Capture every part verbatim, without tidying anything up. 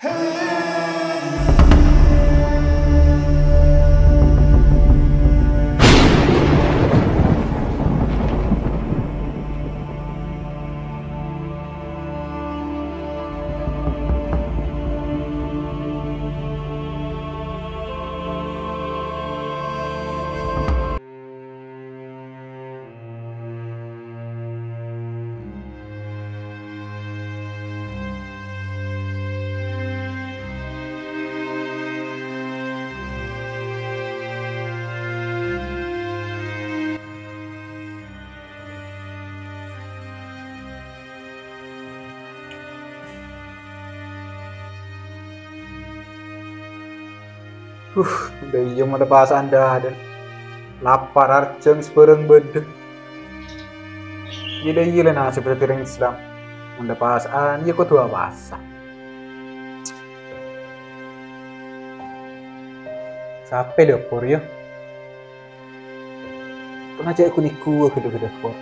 Huh, dâ' iyâ mon la pasa'an dâdâ. Lapar arjhâng sabhârâng bâdâ. Iyâ dâ' iyâ la nasib dhâddhi orèng Islam. Mon la pasa'an, iyâ kodhu apowasa. Sapè dâpor, yâ? Pernah cè' ghun-nèghu ghâdhu-ghâdhu dâpor.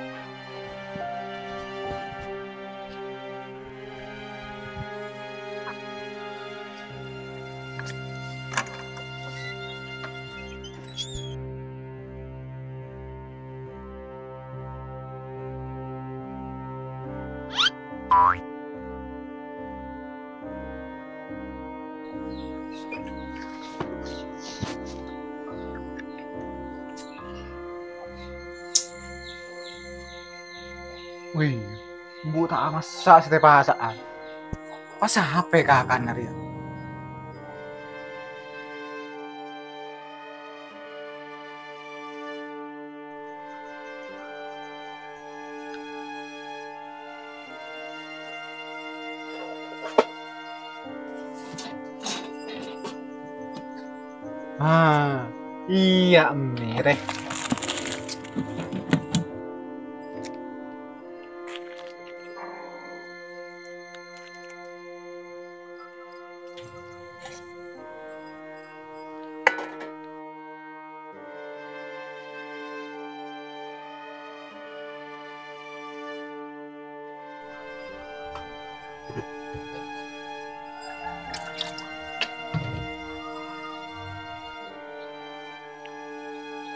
Wih, embu' ta' amassa sè pasa'an. Pas sapè kakana rèya? Ah, iyâ, Emmè, rè.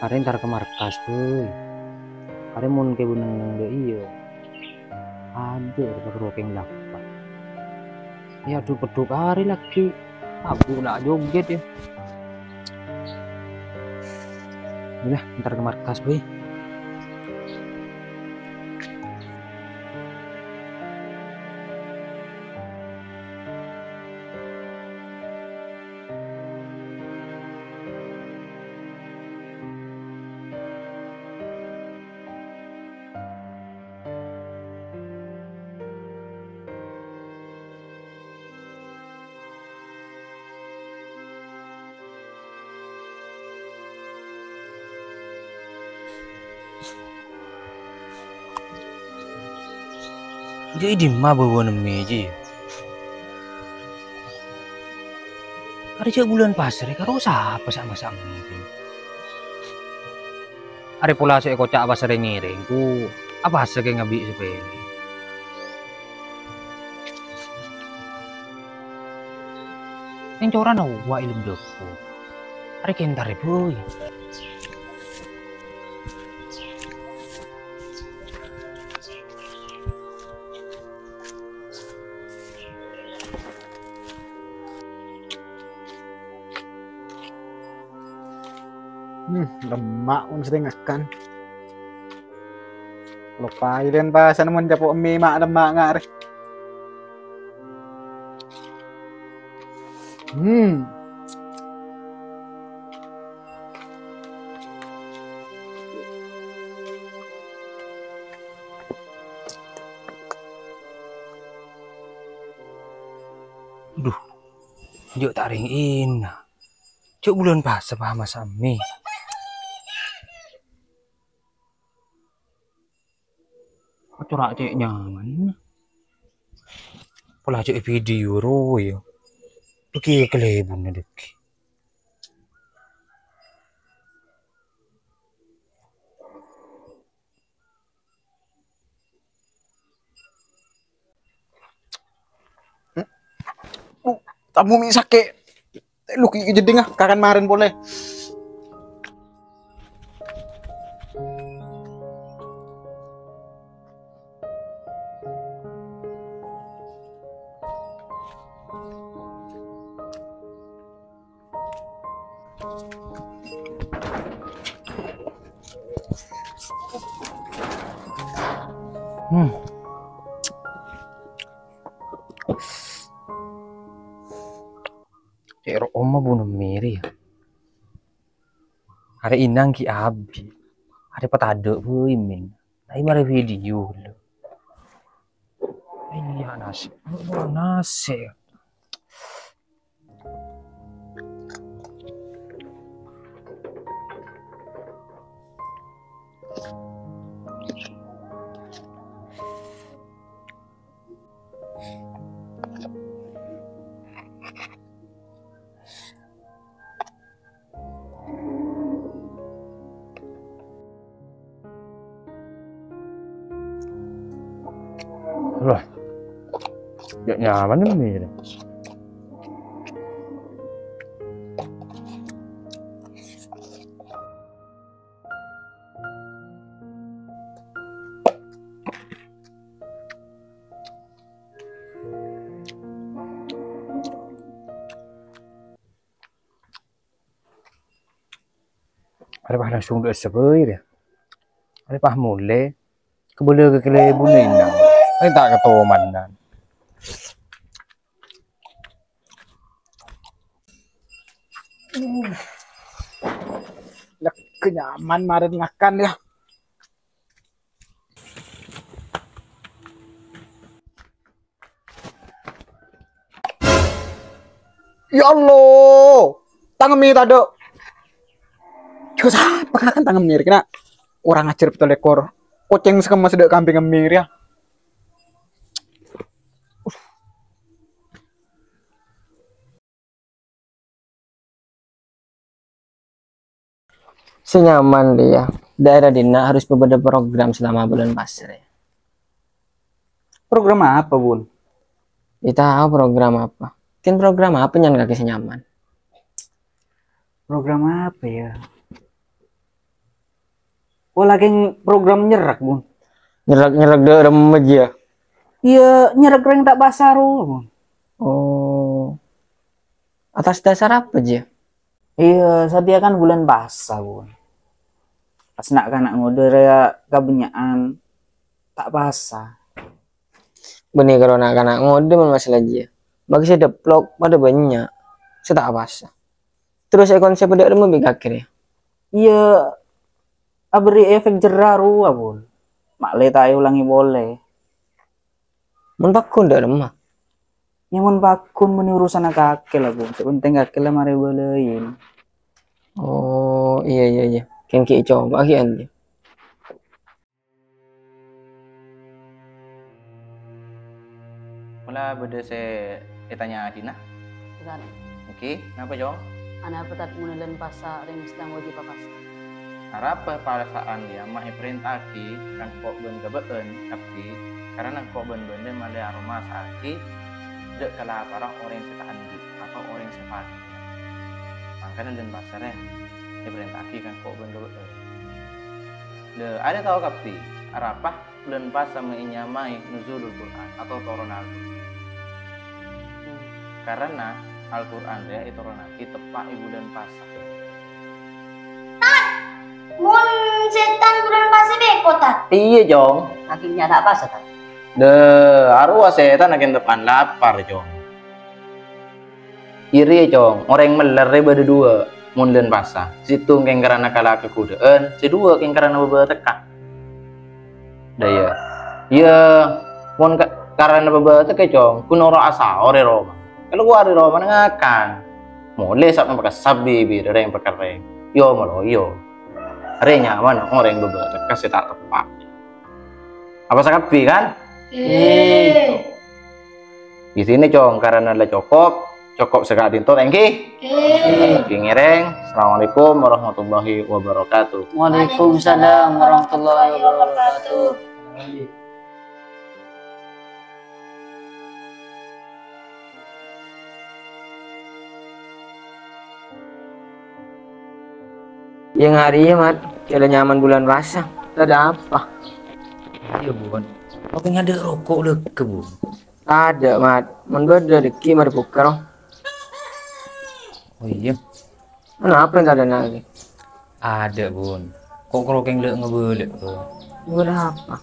Arè entar ka markas, Boy. Arè mon kèbun neng-enneng dâ' iyâ. Adhu, rèpa kerokèng lapa. Yâ, adhu, peddhu karè laghi'. Abu la joget, yâ. Iyâ, entar ka markas, Boy. Jâ' è dimma bâbâna Emmè jiyâ? Arè jâ' bulân pasarè, karo sapa sè masa' Emmè? Arè pola sè èkoca' pasarè ngèrèng, ku apasa kè ngabi' sapèlè. Neng corana wa ilem dâpor. Arè kèntar, Boy. Hmm, lemma' mon sèrèng ngakan. Loppaè lèn pasana mon capo' Emmè ma' lemma' nga' arè. Hmm. Duh, jâ' ta' rèng ènna'. Jâ' bulân pasa pa masa' Emmè. Acara cè' nyaman. Pola cè' video rowa yâ. Dâggi' kalèbunna dâggi'. Tamoy mè' sakè'. Lu ki jeddhingnga kakan marèn polè. Hmm. Cè' ro' omma bunemmè rè, yâ. Arè inang ghi' abit. Arè patadâ' bhâi, men. Ayo marè video, lho. Iyâ, nasib. Nasib. Lah, ya nyaman ini. Arè pas langsung dâ' essa bhâi rè. Arè pas molè, kabâlâ ka kalèbunna inang. Arè ta' katomanan. Lèghâ nyaman marèn ngakan, yâ. Ya Allah, tang emmè tadâ'. Jhughâ sapa ngakan tang emmè rè kèna? Kurang ajar pètto lèkor. Kocèng sakemma sè dâ' kambing emmè rè, yâ. Sè nyaman, Ri, yâ. Daerah dinna' harus bâdâ program selama bulân pasa, yâ. Program apa, Bun? Ita' tao program apa. Kèng program apa nyang kakè sè nyaman? Program apa, yâ? Oh, lakèng program nyerrek, Bun. Nyerrek-nyerrek dâ' remma, yâ? Iyâ, nyerrek rèng ta' pasa rowa, Bun. Oh. Atas dasar apa, yâ? Iyâ, satèya kan bulân pasa, Bun. Pas na'-kana' ngodâ rèya kabânnya'an ta' pasa. Bânnè karo na'-kana' ngodâ mon masalah jiyâ. Bâgi sè depplok padâ bânnya', sè ta' pasa. Terros èkonsèp dâ' remma bi' kakè rèya. Iyâ, aberri' efek jerra rowa, Bun. Ma'lè ta' èolangè polè. Mon pagghun dâ' remma? Yâ, mon pagghun bânnè urusanna kakè la, Bun. Sè pentèng kakè la marè bâlâi. Oh, iyâ, iyâ, iyâ. Kèng ghi' ècoba ghi' anjâ. Mala bâdâ sè ètanya'aghina? Ustaz. Èngghi, napa, Cong? Anapa, Tad, mon bulân pasa rèng Islam wajib pasa? Arapa parasa'an rèya ma' èparènta'aghi kan engko' bân ka bâ'ân kabbhi, karana engko' bân bâ'ân malè aromasa'aghi dâ' kalaparan orèng sè ta' andi' atau orèng sè paghi. Mangkana bulân pasa rèya èparènta'aghi kan engko' bân ka bâ'ân. Lè, arè tao kabbhi, arapa bulân pasa ma' ènyamaè Nuzulul Qur'an atau toronal Qur'an. Karana Al-Qur'an rèya ètoronaghi teppa' è bulân pasa. Tad, mon sètan bulân pasa bhâko, Tad? Iyâ, Cong. Akhirnya ta' pasa, Tad? Dâ, arowa sètan akèng teppa'an lapar, Cong. Iyâ rèya, Cong, orèng mellèr rè bâdâ duwâ' mon bulân pasa. Sèttong kèng karana kala kaghudhâ'ân, sè duwâ' kèng karana bâbâtekka. Dâ iyâ. Iyâ, mon ka-, karana bâbâtekka, Cong, ghun noro' asaor è roma. Kalowar è roma ngakan. Molè sap-, pakessap bi-, bi-, rèng pakerrèng. Yo maloyo. Rè nyamana orèng bâbâtekka sè ta' teppa'. Apa sakabbhi, kan? Èngghi. Di sini, Cong, karena la cokop, cokop saka'dinto, èngghi? Èngghi. Èngghi ngèrèng. Assalamualaikum warahmatullahi wabarakatuh. Waalaikumsalam warahmatullahi wabarakatuh. Iyâ, ngarè, Mat. Cè' la nyaman bulân pasa. Tadâ' apa? Iyâ, Bun. Apa ngadâ' roko' lèghâ, Bun? Tadâ', Mat. Mon bâdâ dhâggi' marè bukka', ro. Oh, iyâ. Anapa tadâ' nangès? Adâ', Bun. Ko' krokèng lè' ngabâlâ, Bun. Ngabâlâ apa?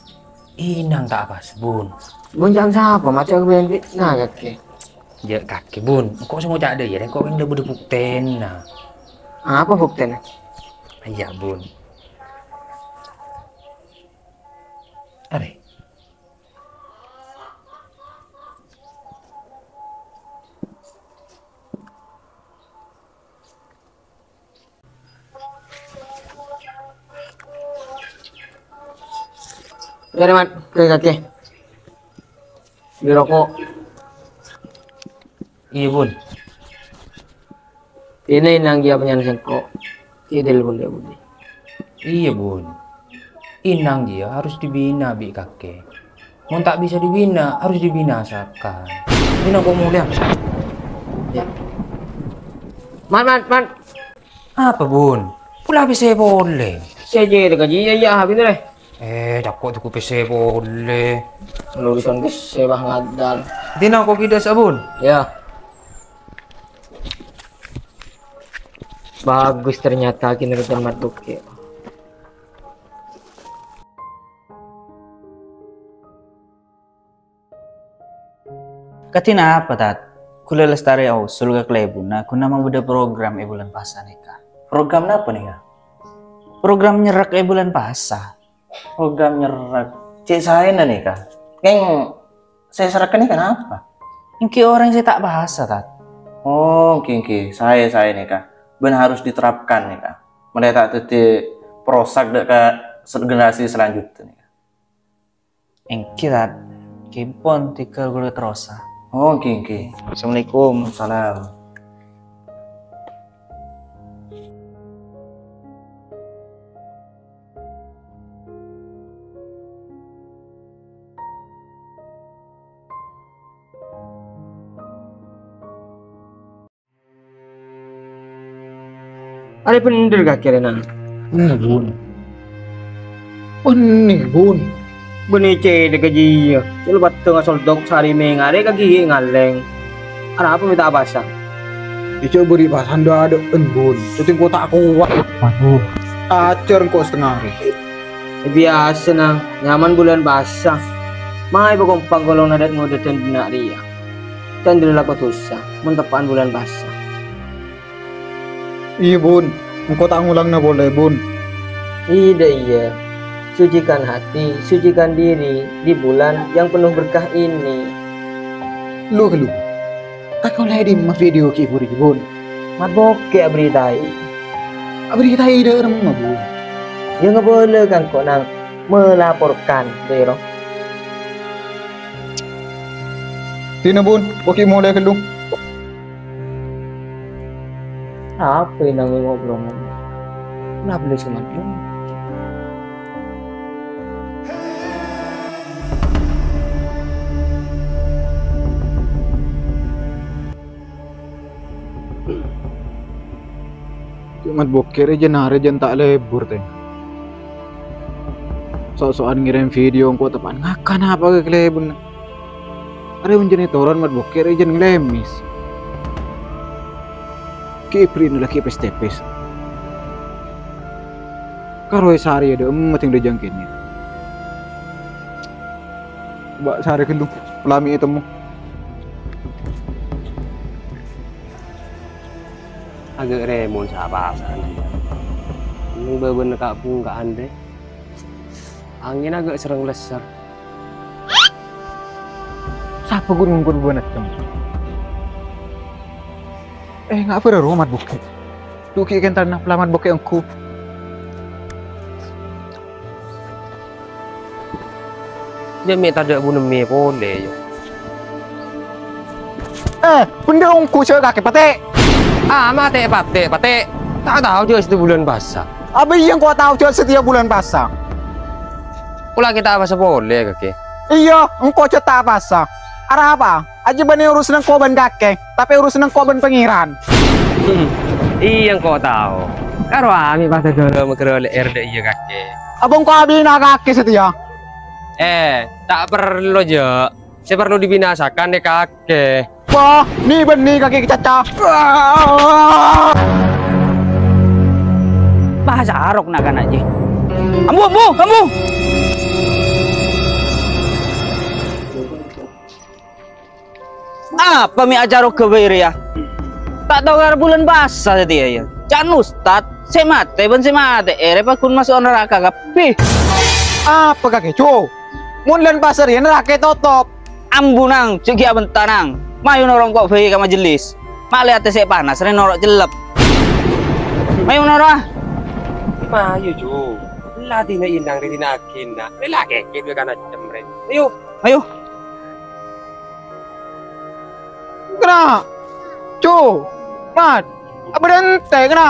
Inang ta' pas, Bun. Bun, jhâ' sapa, Mat, jhâ' bân fitnah kakè. Jhâ' kakè, Bun. Engko' sè ngoca' dâ' iyâ, engko' kèng la bâdâ buktèna. Apa buktèna? Iyâ, Bun. Arè. Arè, Mat, kakè. Bâli roko'. Iyâ, Bun. Dinah inang jiyâ panyana sèngko'. Cè' dâlem budi-budi. Iyâ, Bun. Inang jiyâ harus dibina bi' kakè. Mon ta' bisa dibina, harus dibinasakan. Dinah ko' molèya. Iyâ. Mat, Mat, Mat. Apa, Bun? Pola pèssè polè. Sè jârèya jiyâ, iyâ, ha, bhender, eh. Eh, cako' tuku pèssè polè. Urusan pèssè, bâh, ngadâl. Dinah ko' kidâ, Bun? Iyâ. Bagus ternyata kinerja Mat Bokè. Kadhi napa, Tat? Kaulâ lastarè ausul ka kalèbunna, ghun mabâdâ program è bulân pasa nèka. Program napa nèka? Program nyerrek è bulân pasa. Program nyerrek. Cè' saèna nèka? Kèng sè èserrek nèka napa? Èngghi orèng sè ta' pasa, Tat. Oh, èngghi, èngghi. Saè, saè nèka. Bân harus diterapkan nèka. Malè ta' dhâddhi perosak dâ' ka se-, generasi selanjutnya nèka. Èngghi, Tat. Ghi pon tèghâl kaulâ terrosa. Oh, èngghi, èngghi. Assalamualaikum. Salam. Arè bhender kakè rèya, Nang. Enna, Bun. Enna, Bun. Bânnè cèdhâ ka jiyâ. Cè' la paddhâng asoldok sarè mènga rè ka ghi' ngalèng. Arapa mè' ta' pasa? Iyâ, cè' bâri' pasana dâ'-adâ'ân, Bun. Cè' engko' ta' kowat. Waduh. Ajhâr engko' satengnga arè. Biyasa, Nang. Nyaman bulân pasa. Mayu pakompang kolong adat ngodâdân enna' rèya. Ca'na la lako dusa, mon teppa'an bulân pasa. Iyâ, Bun. Engko' ta' ngolangana polè, Bun. Iyâ, iyâ. Sucikan hati, sucikan diri di bulan yang penuh berkah ini. Lu, lu. Kakè ollè dimma video ghi' bhuru, Bun? Mat Bokè aberitaè. Aberitaè dâ' remma, Bun? Iyâ, ngabâlâ ka engko', Nang. Melaporkan, Tero. Dinah, Bun, ko' ghi' molè ghâllu. Apa nangèng ngobrol? Kenapa lu semangat? Cè' Mat Bokè rè jân arè jân ta' lebur, tèng. So'-so'an ngèrèm video engko' teppa'an ngakan apa ka kalèbunna. Arè mon jân toron Mat Bokè rè jân ngalèmès. Ghi' èbherri'na la ghi' pès-tèpès. Karo è sarè dâ' emma tèng dâjâng kènè'. Bâ' sarè ghâllu, palamè'è temmo. Aghâ' rèmon sapa asarna, yâ. Neng bâbâna ka'-bungka'an, rè. Angènna aghâ' serrèng lèssèr. Sapa ghun ngongghu bâbâna tem? Eh, nga' bârâ rowa Mat Bokè. Dhu ghi' kèntarna palaman Bokè ongghu. Jâ' mè' tadâ' bunemmè polè, yâ. Eh, bhendher ongghu jâ' kakè patè'. Ah, matè' patè', patè'. Ta' tao jâ' satèya bulân pasa. Apa iyâ engko' tao jâ' satèya bulân pasa? Pola ghi' ta' pasa polè, kakè. Iyâ, engko' jâ' ta' pasa. Arapa? Ajâ bânnè urusanna engko' bân kakè, tapè urusanna engko' bân Pangèran. Iyâ, engko' tao. Karo ami' pas dhâlem ghârâ' lè'èr dâ' iyâ kakè. Abâ' engko' abina kakè satèya. Eh, ta' parlo, Jo. Sè parlo dibinasakan è kakè. Wah, ni bânnè kakè kacaca. Pas arok na'-kana' jiyâ. Ambu, ambu, ambu! Apa mè' acarok ghâbây rèya? Ta' tao karo bulân pasa satèya, yâ. Can Ustad, sè matè bân sè matè'è rè paggun maso' naraka kabbhi. Apa kakè, Jo? Mon bulân pasa rèya naraka totop. Ambu, Nang, jhâ' ghi' abânta, Nang. Mayu noro' engko' bhâi ka majelis. Ma' lè atè sè panas rè noro' cellep. Mayu noro', ah. Mayu, Jo. La dina inang rè dina aghina. Rè la kèkè dua kana cem rè. Ayo. Ayo. Kèna. Jo. Mat. Abâ' dântè kèna.